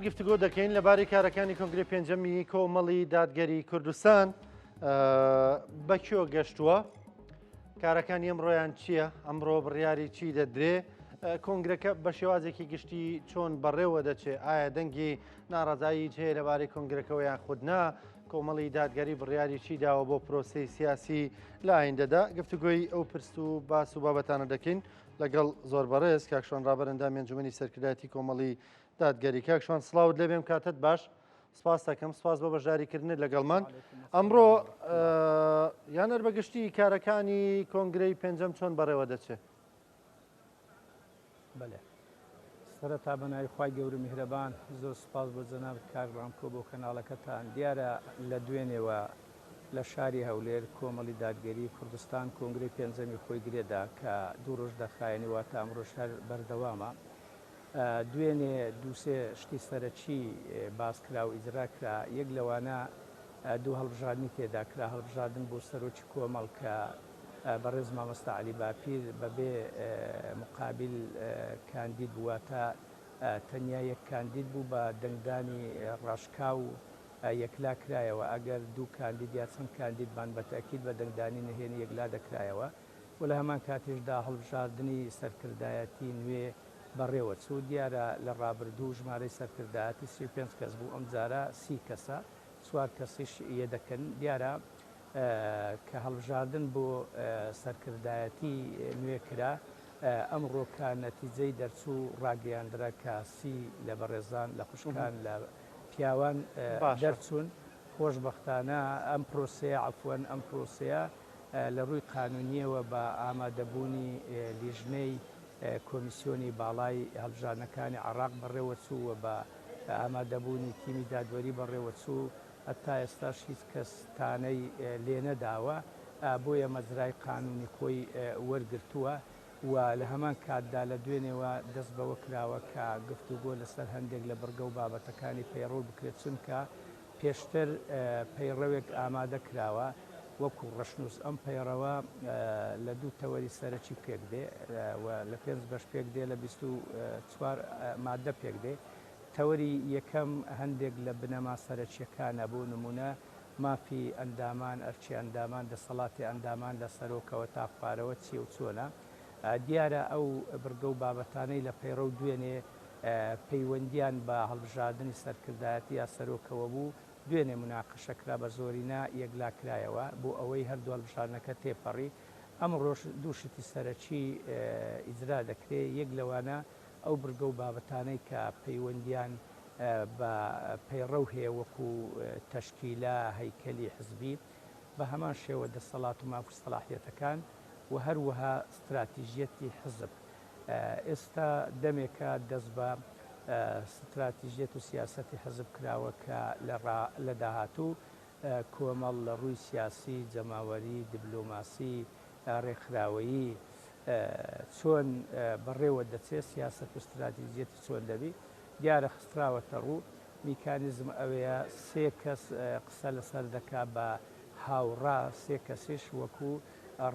گفتوگۆ دەکەین لەبارەی کارەکانی کۆنگرەی پێنجەمی کۆمەڵی دادگەری کوردستان بە کوێ گەشتووە کارەکانی ئەمڕۆیان چییە ئەمڕۆ بڕیاری چی دەدرێ کۆنگرەکە بە شێوازێکی گشتی چۆن بەڕێوە دەچێ ئایا دەنگی ناڕەزایی هەیە لەبارەی کۆنگرەکەەوە یان خودنا کۆمەڵی دادگەری بڕیاری چی داوە بۆ پرۆسەی سیاسی لە ئایندەدا گفتوگۆی ئەو پرس و باس و بابەتانە دەکەین لەگەڵ زۆر بەڕێز کاک شوان ڕابەر ئەندامی ئەنجومەنی سەرکردایەتی کۆمەڵی دادگەری. کاک شوان سڵاوت لێبێم کاتت باش سپاس دەکەم سپاس بۆ بەشداریکردنت لەگەڵمان ئەمڕۆ یان هەر بەگشتی کارەکانی کۆنگرەی پێنجەم چۆن بەڕێوە دەچێت؟ بەلێ سەرەتا بە ناوی خوای گەورە میهرەبان زۆر سوپاس بۆ جەنابت کاک ڕامکۆ بۆ کەناڵەکەتان دیارە لە دوێنێوە لە شاری هەولێر کۆمەڵی دادگەری کوردستان کۆنگرەی پێنجەمی خۆی گرێدا کە دوو ڕۆژ دەخایەنی واتە ئەمڕۆش هەر بەردەوامە دوێنێ دووسێ شتی سەرەکی باس کرا و ئیجرا کرا یەک لەوانە دوو هەڵبژاردنی تێدا کرا هەڵبژاردن بۆ سەرۆکی کۆمەڵ کە بەڕێز مامۆستا عەلی باپیر بەبێ مقابل کاندید بوو واتە تەنیا یەک کاندید بوو بە دەنگدانی ڕاشکاو یەکلا کرایەوە ئەگەر دوو کاندید یا چەند کاندید بان بە تەئکید بە دەنگدانی نهێنی یەکلا دەکرایەوە و لە هەمان کاتیشدا هەڵبژاردنی سەرکردایەتی نوێ بەڕێوە چوو دیارە لە ڕابردوو ژمارەی سەرکردایەتی 35 کەس بوو ئەمجارە 30 کەسە چوار کەسیش یەدەکن دیارە کە هەڵبژاردن بۆ سەرکردایەتی نوێ کرا، ئەمڕۆ کە نەتیجەی دەرچوو ڕاگەیاندرا کە 30 لە بەڕێزان، لە خوشکان، لە پیاوان دەرچوون. خۆشبەختانە ئەم پرۆسەیە، عەفوەن، ئەم پرۆسەیە لە ڕووی قانوونییەوە بە ئامادەبوونی لیژنەی کۆمیسیۆنی باڵای هەڵبژاردنەکانی عێراق بەڕێوەچوو و بە ئامادەبوونی تیمی دادوەری بەڕێوەچوو. هەتا ئێستاش هیچ کەس تانەی لێنەداوە، بۆیە مەجرای قانونی خۆی وەرگرتووە و لە هەمان کاتدا لە دوێنێوە دەست بەوە کراوە کە گفتوگۆ لەسەر هەندێک لە بڕگە و بابەتەکانی پەیڕەو بکرێت، چونکە پێشتر پەیڕەوێک ئامادە کراوە وەکو ڕەشنووس، ئەم پەیڕەوە لە دوو تەوەری سەرەکی پێکدێ و لە پێنج بەش پێکدێ، لە 24 ماددە پێکدێ. تەوەری یەکەم هەندێک لە بنەما سەرەکییەکانە، بۆ نموونە مافی ئەندامان، ئەرکی ئەندامان، دەسەڵاتی ئەندامان لە سەرۆکەوە تا خوارەوە چییە و چۆنە. دیارە ئەو بڕگە و بابەتانەی لە پەیڕەو دوێنێ پەیوەندییان بە هەڵبژاردنی سەرکردایەتی یا سەرۆکەوە بوو، دوێنێ موناقەشە کرا، بە زۆرینە یەکلا کرایەوە بۆ ئەوەی هەردوو هەڵبژاردنەکە تێپەڕی. ئەمڕۆش دوو شتی سەرەکی ئیجرا دەکرێ، یەک لەوانە ئەو بڕگە و بابەتانەی کە پەیوەندیان بە پەیڕەو هەیە وەکو تەشکیلە، هەیکەلی حزبی، بە هەمان شێوە دەسەڵات و ماف و سەڵاحیەتەکان و هەروەها ستراتیژیەتی حزب. ئێستا دەمێکە دەست بە ستراتیژیەت و سیاسەتی حزب کراوە کە لە داهاتوو کۆمەڵ لە ڕووی سیاسی، جەماوەری، دبلۆماسی، ڕێکخراوەیی چۆن بەڕێوە دەچێت، سیاسەت و ستراتیجیەتی چۆن دەبی، دیارە خستراوەتە ڕوو، میکانیزم ئەوەیە سێ کەس قسە لەسەر دەکا بە هاوڕا، سێ کەسیش وەکو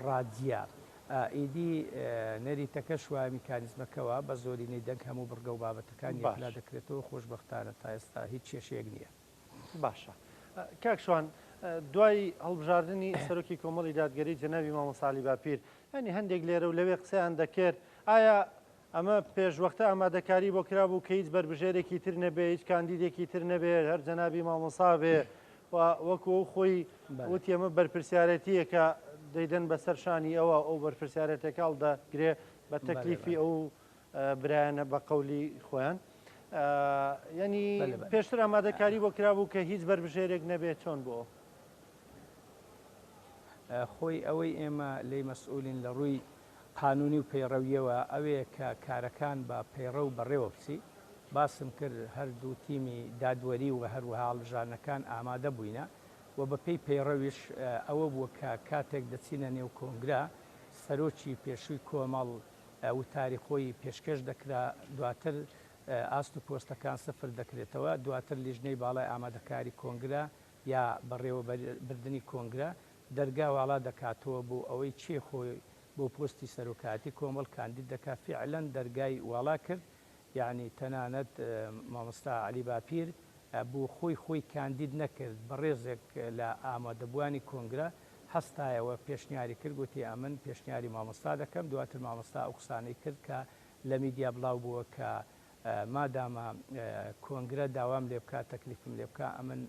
ڕادیە. ئیدی نەریتەکەش وایە، میکانیزمەکە وا، بە زۆرینەی دەنگ هەموو بڕگە و بابەتەکان یەکلا دەکرێتەوە، خۆشبەختانە تا ئێستا هیچ کێشەیەک نییە. باشە کاک شوان دوای هەڵبژاردنی سەرۆکی کۆمەڵی دادگەری جەنابی مامۆستا عەلی باپیر یانی هەندێک لێرە و لەوێ قسەیان دەکرد ئایا ئەمە پێشوەختە ئامادەکاری بۆ کرابوو کە هیچ بەربژێرێکی تر نەبێ هیچ کاندیدێکی تر نەبێ هەر جەنابی مامۆسا بێ و وەکو ئەو خۆی وتی ئەمە بەرپرسیارەتیەکە دەیدەن بەسەر شانی ئەوە ئەو بەرپرسیارەتەکە هەڵدەگرێ بە تەکلیفی ئەو برایانە بە قەولی خۆیان یعنی پێشتر ئامادەکاری بۆ کرابوو کە هیچ بەربژێرێک نەبێت چۆن بۆ؟ خۆی ئەوەی ئێمە لێی مەسئولین لە ڕووی قانونی و پەیڕەویەوە ئەوەیە کە کارەکان بە پەیڕەو بەڕێوە بچی باسم کرد هەردوو تیمی دادوەری و هەروەها هەڵبژاردنەکان ئامادە بووینە و بەپێی پەیڕەویش ئەوە بووە کە کاتێک دەچینە نێو کۆنگرە سەرۆکی پێشووی کۆمەڵ وتاری خۆی پێشکێش دەکرا، دواتر ئاست و پۆستەکان سفر دەکرێتەوە، دواتر لیژنەی باڵای ئامادەکاری کۆنگرە یا بەڕێوەبردنی کۆنگرە دەرگا واڵا دەکاتەوە بۆ ئەوەی کێ خۆی بۆ پۆستی سەرۆکایەتی کۆمەڵ کاندید دەکات، فیعلەن دەرگای واڵا کرد. یەعنی تەنانەت مامۆستا عەلی باپیر بۆ خۆی خۆی کاندید نەکرد، بەڕێزێک لە ئامادەبووانی کۆنگرە هەستایەوە پێشنیاری کرد گوتی ئەمن پێشنیاری مامۆستا دەکەم، دواتر مامۆستا ئەو قسانەی کرد کە لە میدیا بڵاو بووە کە مادامە کۆنگرە داوام لێ بکا تەکلیفم لێ بکا ئەمن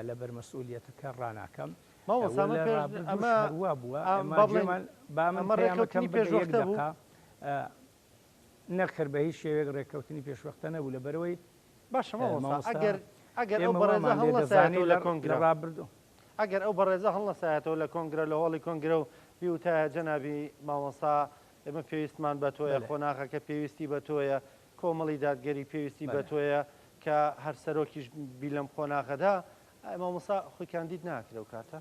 لەبەر مەسئولیەتەکە ڕاناکەم. مامۆستا وە ئەمە لە پێش ڕابردووش ئەمە هەر وا بووە ئا ئێمە با بڵێین گوێمان با من ئەمە پەیامەکەم ڕێکەوتنی بگە یەک پێشوەختە بوو؟ دەقە نەخێر بە هیچ شێوەیەک ڕێککەوتنی پێشوەختە نەبوو لەبەرئەوەی باشە مامۆستا مامۆستا ئەگەر ئەگەر ئەو ئێمە بەڕێزە وامان لێ دەزانی هەڵنەسایەتەوە لە لە لە کۆنگرە ڕابردوو. ئەگەر ئەو بەڕێزە هەڵنەسایەتەوە لە کۆنگرە لە هۆڵی کۆنگرە و بیوتایە جەنابی مامۆستا ئێمە پێویستمان بە تۆیە بەلێ. قۆناغەکە پێویستی بە تۆیە کۆمەڵی دادگەری پێویستی بە بەلێ. تۆیە کە هەر سەرۆکیش بی لەم قۆناغەدا ئایا مامۆستا خۆی کاندید ناکرێ ئەو کاتە؟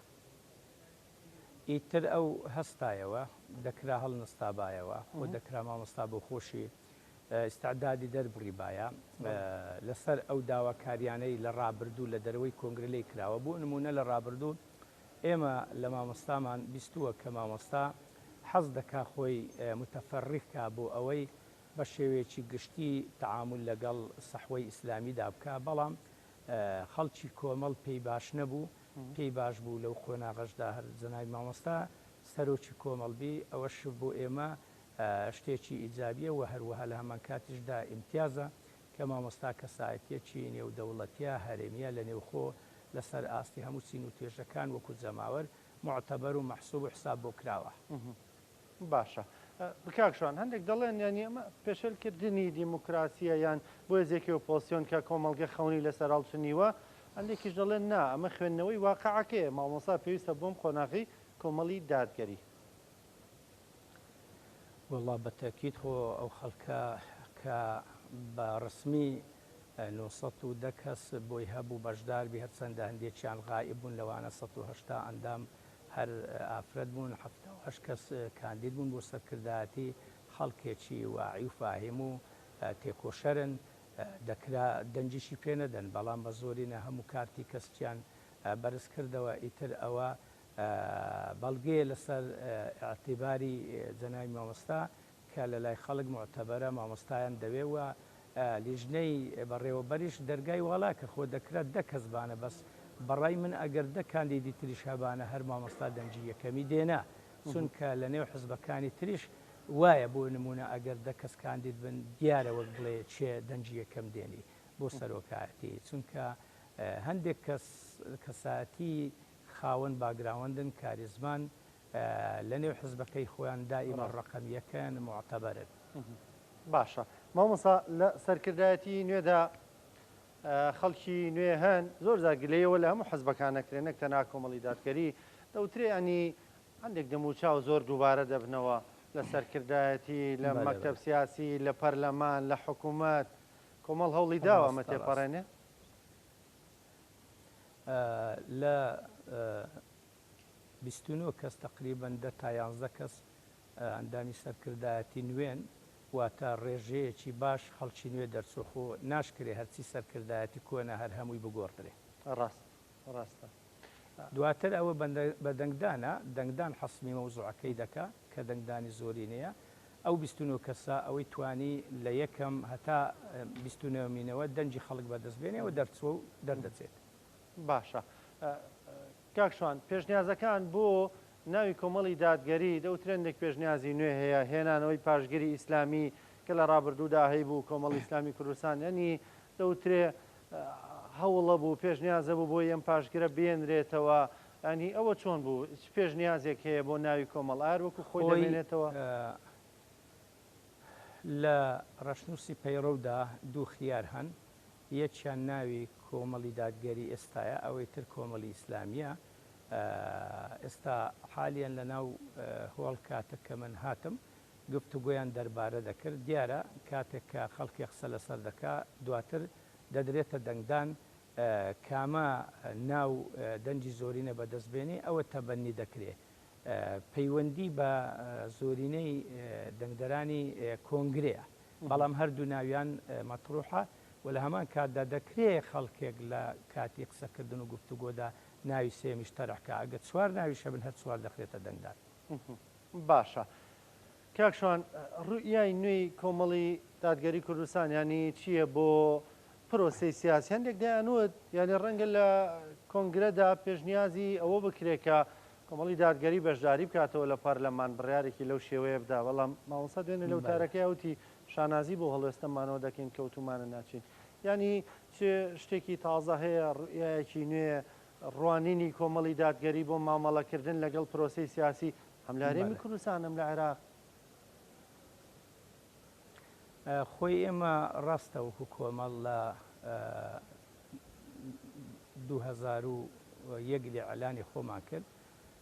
ئیتر ئەو هەستایەوە، دەکرا هەڵنەستابایەوە، خۆ دەکرا مامۆستا بۆ خۆشی ئیستعدادی دەربڕیبایە لەسەر ئەو داواکاریانەی لە ڕابردوو لە دەرەوەی کۆنگرە لێی کراوە. بۆ نموونە لە ڕابردوو ئێمە لە مامۆستامان بیستووە کە مامۆستا حەز دەکا خۆی متەفەریغ کا بۆ ئەوەی بە شێوەیەکی گشتی تەعامول لەگەڵ سەحوەی ئیسلامیدا بکا، بەڵام خەڵکی کۆمەڵ پێی باش نەبوو، پێی باش بوو لەو قۆناغەشدا هەر جەنابی مامۆستا سەرۆکی کۆمەڵ بی، ئەوەش بۆ ئێمە شتێکی ئیجابیە و هەروەها لە هەمانکاتیشدا ئیمتیازە کە مامۆستا کەسایەتیەکی نێودەوڵەتیە، هەرێمیە، لە نێوخۆ لەسەر ئاستی هەموو چین و توێژەکان وەکو جەماوەر موعتەبەر و مەحسوب و حساب بۆ کراوە. باشە کاک شوان هەندێک دەڵێن یانی ئەمە پێشێل کردنی دیموکراسیە یان بۆ هێزێکی ئۆپۆزسیۆن کە کۆمەڵگە خەونی لەسەر هەڵچنیوە، هەندێکیش دەڵێن نا ئەمە خوێندنەوەی واقعەکەیە مامۆستا پێویستە بۆم قۆناغی کۆمەڵی دادگەری. وەڵا بە تەئکید خۆ ئەو خەڵکە کە بە ڕەسمی 910 کەس بۆی هەبوو بەشدار بی هەرچەندە هەندێکیان غائیب بوون لەوانە 180 ئەندام هەر ئافرەت بوون 78 کەس کاندید بوون بۆ سەرکردایەتی خەڵکێکی واعی و فاهیم و تێکۆشەرن دەکرا دەنگیشی پێ نەدەن بەڵام بە زۆرینە هەموو کارتی کەسکیان بەرز کردەوە ئیتر ئەوە بەڵگەیە لەسەر ئیعتیباری جەنابی مامۆستا کە لەلای خەڵک موعتەبەرە مامۆستایان دەوێ و لیژنەی بەڕێوەبەریش دەرگای واڵا کرد خۆ دەکرا دە کەس بانە بەس بەڕای من ئەگەر دە کاندیدی تریش هەبانە هەر مامۆستا دەنگی یەکەمی دێنا چونکە لەنێو حزبەکانی تریش وایە بۆ نمونە ئەگەر دە کەس کاندید بن دیارە وەک بڵێ کێ دەنگی یەکەم دێنی بۆ سەرۆکایەتی چونکە هەندێک کەس کەسایەتی خاوەن باگراوەندن، کاریزمان، لەنێو حزبەکەی خۆیان دائیمەن ڕەقەم یەکن، موعتەبەرن. باشە مامۆستا لە سەرکردایەتی نوێدا خەڵکی نوێ هەن زۆر جار گلەیەوە لە هەموو حزبەکان نەکرێن نەک تەنها کۆمەڵی دادگەری دەوترێ ئەنی هەندێک دەموچاو زۆر دووبارە دەبنەوە لە سەرکردایەتی لە مەکتەب سیاسی لە پەرلەمان لە حکوومەت کۆمەڵ هەوڵی داوە ئەمە تێپەڕێنێ؟ لە 29 کەس تەقریبەن دە تا یانزدە کەس ئەندامی سەرکردایەتی نوێن، واتە ڕێژەیەکی باش خەڵکی نوێ دەرچوو، خۆ ناشکرێ هەرچی سەرکردایەتی کۆنە هەر هەمووی بگۆڕدرێ. ڕاست ڕاستە. دواتر ئەوە بە دەنگدانە، دەنگدان حەسمی مەوزوعەکەی دەکا کە دەنگدانی زۆرینەیە، ئەو 29 کەسە ئەوەی توانی لە یەکەم هەتا بیست و نۆمینەوە دەنگی خەڵک بەدەست بێنێ ئەوە دەرچووە و دەردەچێت. باشە کاک شوان، پێشنیازەکان بۆ ناوی کۆمەڵی دادگەری دەوترێن هەندێک پێشنیازی نوێ هەیە، هێنانەوەی پاشگری ئیسلامی کە لە ڕابردوودا هەیبوو کۆمەڵی ئیسلامی کوردستان یانی دەوترێ هەوڵە بوو پێشنیازە بوو بۆی ئەم پاشگرە بێنرێتەوە ینی ئەوە چۆن بوو چ پێشنیازێک هەیە بۆ ناوی کۆمەڵ ئار وەکو خۆی دەمێنێتەوە؟ لە ڕەشنووسی پەیڕەودا دوو خیار هەن، یەکیان ناوی کۆمەڵی دادگەری ئێستایە، ئەوەی تر کۆمەڵی ئیسلامییە. ئێستا حالیەن لە ناو هۆڵ کاتێک کە من هاتم گفتوگۆیان دەربارە دەکرد، دیارە کاتێک کە خەڵکێ قسە لەسەر دەکا دواتر دەدرێتە دەنگدان کامە ناو دەنگی زۆرینە بەدەست بێنێ ئەوە تەبەنی دەکرێ. پەیوەندی بە زۆرینەی دەنگدەرانی کۆنگرەیە، بەڵام هەردوو ناویان مەتروحە و لە هەمان کاتدا دەکرێ خەڵکێک لە کاتی قسەکردن و گفتوگۆدا ناوی سێیەمیش تەرح کا، ئەگەر چوار ناویش هەبن هەر چوار دەخرێتە دەنگدان. باشە کاک شوان، ڕوئیای نوێی کۆمەڵی دادگەری کوردستان یانی چییە بۆ پرۆسەی سیاسی؟ هەندێک دەیانوت یانی ڕەنگە لە کۆنگرەدا پێشنیازی ئەوە بکرێت کە کۆمەڵی دادگەری بەشداری بکاتەوە لە پەرلەمان بڕیارێکی لەو شێوەیە بدا، بەڵام مامۆستا دوێنێ لە وتارەکەی وتی شانازی بۆ هەڵوێستەمانەوە دەکەین کەوتومانە ناچین. یانی چ شتێکی تازە هەیە، ڕوئیایەکی نوێ، ڕوانینی کۆمەڵی دادگەری بۆ مامەڵەکردن لەگەڵ پرۆسەی سیاسی هەم لە هەرێمی کوردستان هەم لە عێراق؟ خۆی ئێمە ڕاستە وەکو کۆمەڵ لە 2001 ئیعلانی خۆمان کرد،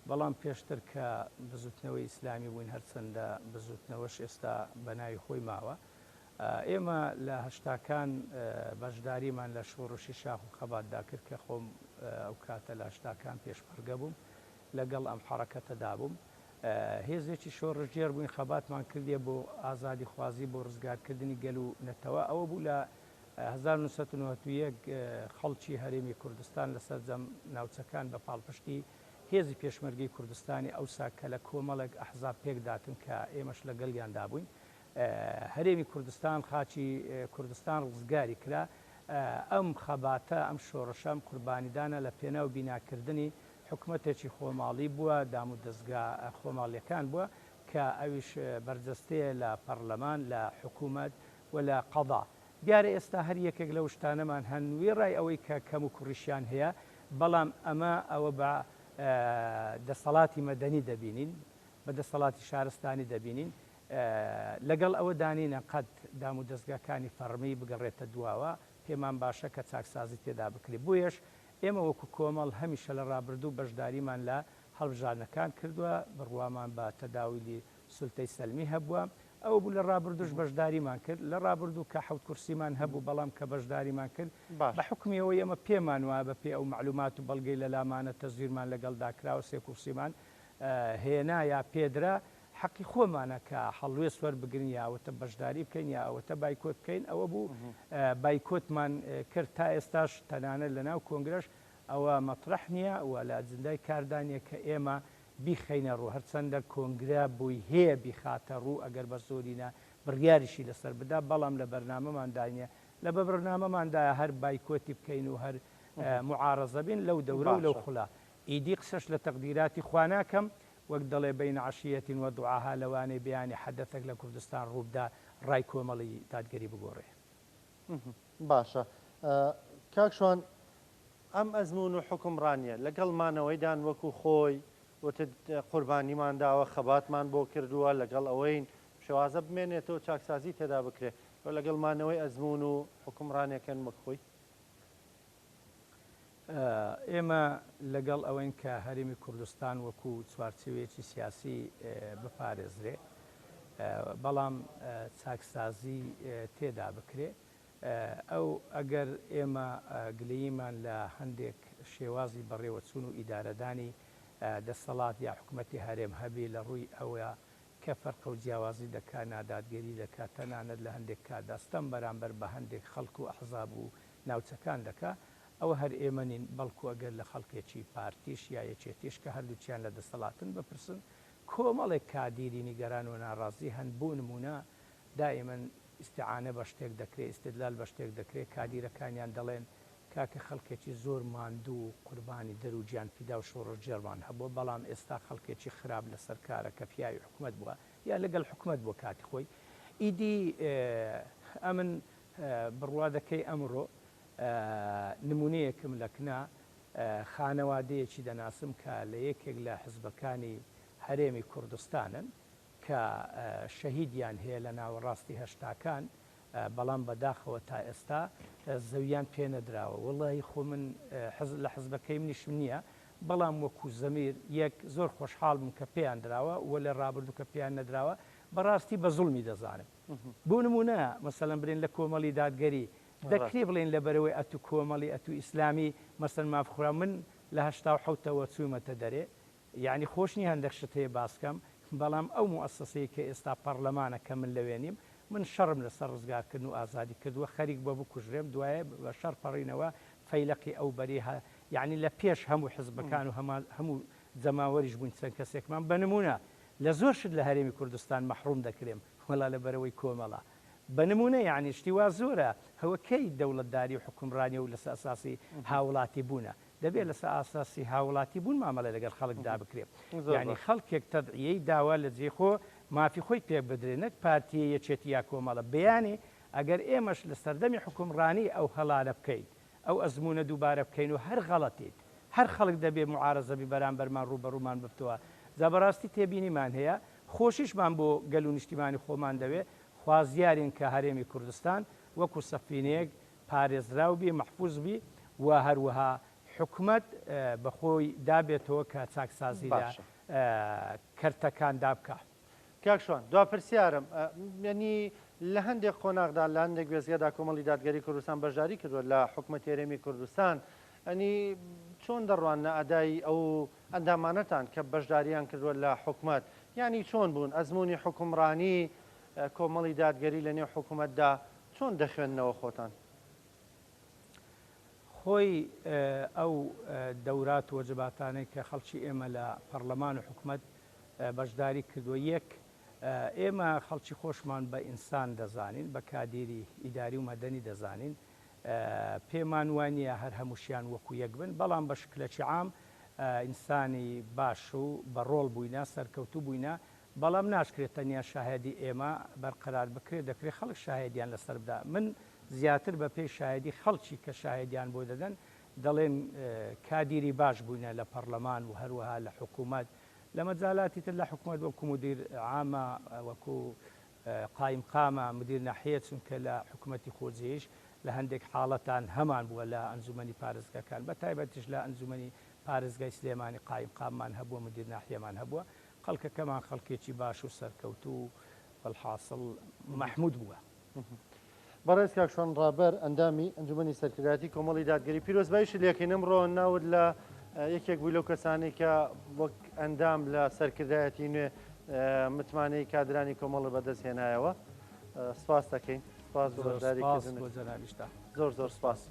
بەڵام پێشتر کە بزوتنەوەی ئیسلامی بووین هەرچەندە بزوتنەوەش ئێستا بە ناوی خۆی ماوە، ئێمە لە هەشتاکان بەشداریمان لە شۆڕشی شاخ و خەباتدا کرد کە خۆم ئەو کاتە لە هەشتاکان پێشمەرگە بووم لەگەڵ ئەم حەڕەکەتەدا بووم. هێزێکی شۆڕشگێڕ بووین خەباتمان کردیە بۆ ئازادیخوازی بۆ ڕزگارکردنی گەل و نەتەوە ئەوە بوو لە 1991 خەڵکی هەرێمی کوردستان لە سەرجەم ناوچەکان بە پاڵپشتی هێزی پێشمەرگەی کوردستانی ئەوسا کە لە کۆمەڵێک ئەحزاب پێکداتن کە ئێمەش لەگەڵیاندا بووین هەرێمی کوردستان خاکی کوردستان ڕزگاری کرا ئەم خەباتە ئەم شۆڕشە ئەم قوربانیدانە لە پێناو بیناکردنی حکومەتێکی خۆماڵی بووە، دامودەزگا خۆماڵیەکان بووە کە ئەویش بەرجەستەیە لە پەڕلەمان، لە حکومەت و لە قەزا. دیارە ئێستا هەر یەکێک لەو شتانەمان هەن، وێڕای ئەوەی کە کەموکوڕیشیان هەیە، بەڵام ئەمە ئەوە بە دەسەڵاتی مەدەنی دەبینین، بە دەسەڵاتی شارستانی دەبینین. لەگەڵ ئەوەدا نینە قەت دامودەزگاکانی فەڕمی بگەڕێتە دواوە، پێمان باشە کە چاکسازی تێدا بکرێت. بۆیەش ئێمە وەکو کۆمەڵ هەمیشە لە ڕابردوو بەشداریمان لە هەڵبژاردنەکان کردووە، بڕوامان بە تەداولی سولتەی سەلمی هەبووە، ئەوە بوو لە ڕابردووش بەشداریمان کرد، لە ڕابردوو کە حەوت کورسیمان هەبوو بەڵام کە بەشداریمان کرد بە حوکمی ئەوەی ئێمە پێمان وایە بە پێی ئەو مەعلومات و بەڵگەی لە لامانە تەزویرمان لەگەڵدا کراوە سێ کورسیمان هێنا یا پێدرا، حەقی خۆمانە کە هەڵوێست وەربگرین یا ئەوەتە بەشداری بکەین یا ئەوەتە بایکۆت بکەین، ئەوە بوو بایکۆتمان کرد تا ئێستاش تەنانەت لە ناو کۆنگرەش ئەوە مەترەح نییە و لە ئەجندای کاردا نییە کە ئێمە بیخەینە ڕوو، هەرچەندە کۆنگرە بۆی هەیە بیخاتە ڕوو ئەگەر بە زۆرینە بڕیاریشی لەسەر بدا، بەڵام لە بەرنامەماندا نییە، لە بەبرنامەماندایە هەر بایکۆتی بکەین و هەر موعارەزە بین لەو دەورە و لەو خولە. ئیدی قسەش لە تەقدیراتی خوا ناکەم، وەک دەڵێ بین عشیە و ضحاها لەوانەیە بەیانی حەدەثەک لە کوردستان ڕووبدا ڕای کۆمەڵی دادگەری بگۆڕێ. باشە کاک شوان ئەم ئەزموون و حوکمڕانیە لەگەڵ مانەوەیدان وەکو خۆی وتت قوربانیمان داوە خەباتمان بۆ کردووە لەگەڵ ئەوەین شێوازە بمێنێتەوە چاکسازی تێدا بکرێ لەگەڵ مانەوەی ئەزموون و حوکمڕانێکن وەک خۆی؟ ئێمە لەگەڵ ئەوەین کە هەرێمی کوردستان وەکو چوارچێوەیەکی سیاسی بپارێزرێ، بەڵام چاکسازی تێدا بکرێ. ئەو ئەگەر ئێمە گلەییمان لە هەندێک شێوازی بەڕێوەچوون و ئیدارەدانی دەسەڵات یا حکومەتی هەرێم هەبێ لە ڕووی ئەوە کە فەرق و جیاوازی دەکا، نادادگەری دەکا، تەنانەت لە هەندێک کاتدا ستەم بەرامبەر بە هەندێک خەڵک و ئەحزاب و ناوچەکان دەکا، ئەوە هەر ئێمە نین، بەڵکو ئەگەر لە خەڵکێکی پارتیش یا یەکێتیش کە هەردووکیان لە دەسەڵاتن بپرسن، کۆمەڵێک کادیری نیگەران و ناڕازی هەن، بۆ نموونە دائیمەن ئیستیعانە بە شتێک دەکرێ، ئیستدلال بە شتێک دەکرێ، کادیرەکانیان دەڵێن کاکە خەڵکێکی زۆر ماندوو و قوربانی دەر و گیانفیدا و شۆڕشگێڕمان هەبووە، بەڵام ئێستا خەڵکێکی خراپ لەسەر کارە کە پیاوی حکومەت بووە یا لەگەڵ حکومەت بووە کاتی خۆی، ئیدی ئەمن بڕوا دەکەی ئەمڕۆ نمونەیەکم لە کنا خانەوادەیەکی دەناسم کە لە یەکێک لە حزبەکانی هەرێمی کوردستانن کە شەهیدیان هەیە لە ناوەڕاستی هەشتاکان بەڵام بەداخەوە تا ئێستا زەویان پێ نەدراوە وەڵی خۆ من لە حزبەکەی منیشم نییە بەڵام وەکو زەمیر یەک زۆر خۆشحاڵ بووم کە پێیان دراوە و لە ڕابردوو کە پێیان نەدراوە بەڕاستی بە زوڵمی دەزانم بۆ نموونە مەسەلەن برێن لە کۆمەڵی دادگەری دەکرێ بڵێن لەبەرئەوەی ئەتوو کۆمەڵی ئەتوو ئیسلامی مەسەلەن ماف خوراو من لە 87ەوە چوومەتە دەرێ یەعنی خۆش نیە هەندەک شت هەیە باس کەم بەڵام ئەو موئەسەسەی کە ئێستا پەڕلەمانە کە من لەوێ نیم من شەڕم لەسەر ڕزگارکردن و ئازادی کردووە خەریک بووە بکوژرێم دوایە بە شەڕ پەڕینەوە فەیلەقی ئەو بەری هە یەعنی لە پێش هەموو حزبەکان و هەموو جەماوەریش بووین چەند کەسێکمان بە نموونە لە زۆر شت لە هەرێمی کوردستان مەحڕوم دەکرێم وەڵا لەبەرئەوەی کۆمەڵە. بە نموونە یانی شتی وا زۆرە هەوە کەی دەوڵەتداری و حوکمڕانی و لەسەر ئەساسی هاوڵاتی بوونە دەبێت لەسەر ئاساسی هاوڵاتی بوون مامەڵە لەگەڵ خەڵکدا بکرێ یانی خەڵکێک تەدعیەی داوە لە جێی خۆ مافی خۆی پێ بدرێ نەک پارتیە یەکێتی یا کۆمەڵە بەیانی ئەگەر ئێمەش لە سەردەمی حوکمڕانی ئەو هەڵانە بکەین ئەو ئەزموونە دووبارە بکەین و هەر غەڵەتین هەر خەڵک دەبێ موعارەزە بی بەرامبەرمان ڕووبەڕوومان ببتەوە جا بەڕاستی تێبینیمان هەیە خۆشیشمان بۆ گەل و نیشتیمانی خۆمان دەوێ خوازیارین کە هەرێمی کوردستان وەکو سەفینەیەک پارێزراو بی، مەحفوز بی و هەروەها حکومەت بە خۆی دا بێتەوە کە چاکسازی لە باشە. کەرتەکان دا بکا. کاک شوان دوا پرسیارم یەنی لە هەندێک قۆناغدا لە هەندێک وێستگەدا کۆمەڵی دادگەری کوردستان بەشداری کردووە لە حکومەتی هەرێمی کوردستان ئەنی چۆن دەڕواننە ئەدای ئەو ئەندامانەتان کە بەشداریان کردووە لە حکومەت یانی چۆن بوون ئەزموونی حوکمڕانی کۆمەڵی دادگەری لە نێو حکومەتدا چۆن دەخوێننەوە خۆتان؟ خۆی ئەو دەورات و وەجباتانەی کە خەڵکی ئێمە لە پەڕلەمان و حکومەت بەشداری کردووە یەک ئێمە خەڵکی خۆشمان بە ئینسان دەزانین بە کادیری ئیداری و مەدەنی دەزانین پێمان وانییە هەر هەمووشیان وەکو یەک بن بەڵام بە شکلەکی عام ئینسانی باش و بە ڕۆڵ بووینە سەرکەوتوو بووینە بەڵام ناشکرێت تەنیا شاهێدی ئێمە بەرقەرار بکرێت، دەکرێت خەڵک شاهێدیان لەسەر بدا. من زیاتر بە پێی شاهێدی خەڵکی کە شاهێدیان بۆ دەدەن دەڵێن کادیری باش بووینە لە پەڕلەمان و هەروەها لە حکوومەت لە مەجالاتی تر لە حکوومەت وەکوو مودیر عامە وەکوو قایمقامە مدیر ناحیە چونکە لە حکوومەتی خۆجێیش لە هەندێک حاڵەتان هەمان بووە لە ئەنجوومەنی پارێزگاکان بە تایبەتیش لە ئەنجوومەنی پارێزگای سلێمانی قایمقاممان هەبووە مدیر ناحیەمان هەبووە خەڵکەکەمان خەڵکێکی باش و سەرکەوتوو و وەلحاسڵ مەحمود بووە. بەڕێز کاک شوان ڕابەر ئەندامی ئەنجومەنی سەرکردایەتی کۆمەڵی دادگەری پیرۆزباییشت لێکەین ئەمڕۆ ناوت لە یەکێک بووی لەو کەسانەی کە وەک ئەندام لە سەرکردایەتی نوێ متمانەی کادرانی کۆمەڵە بەدەست هێنایەوە سپاس دەکەین سپاس بۆ زۆر بەشداری سپاس کردنت بۆ جەنابیشتان. زۆر زۆر سپاس.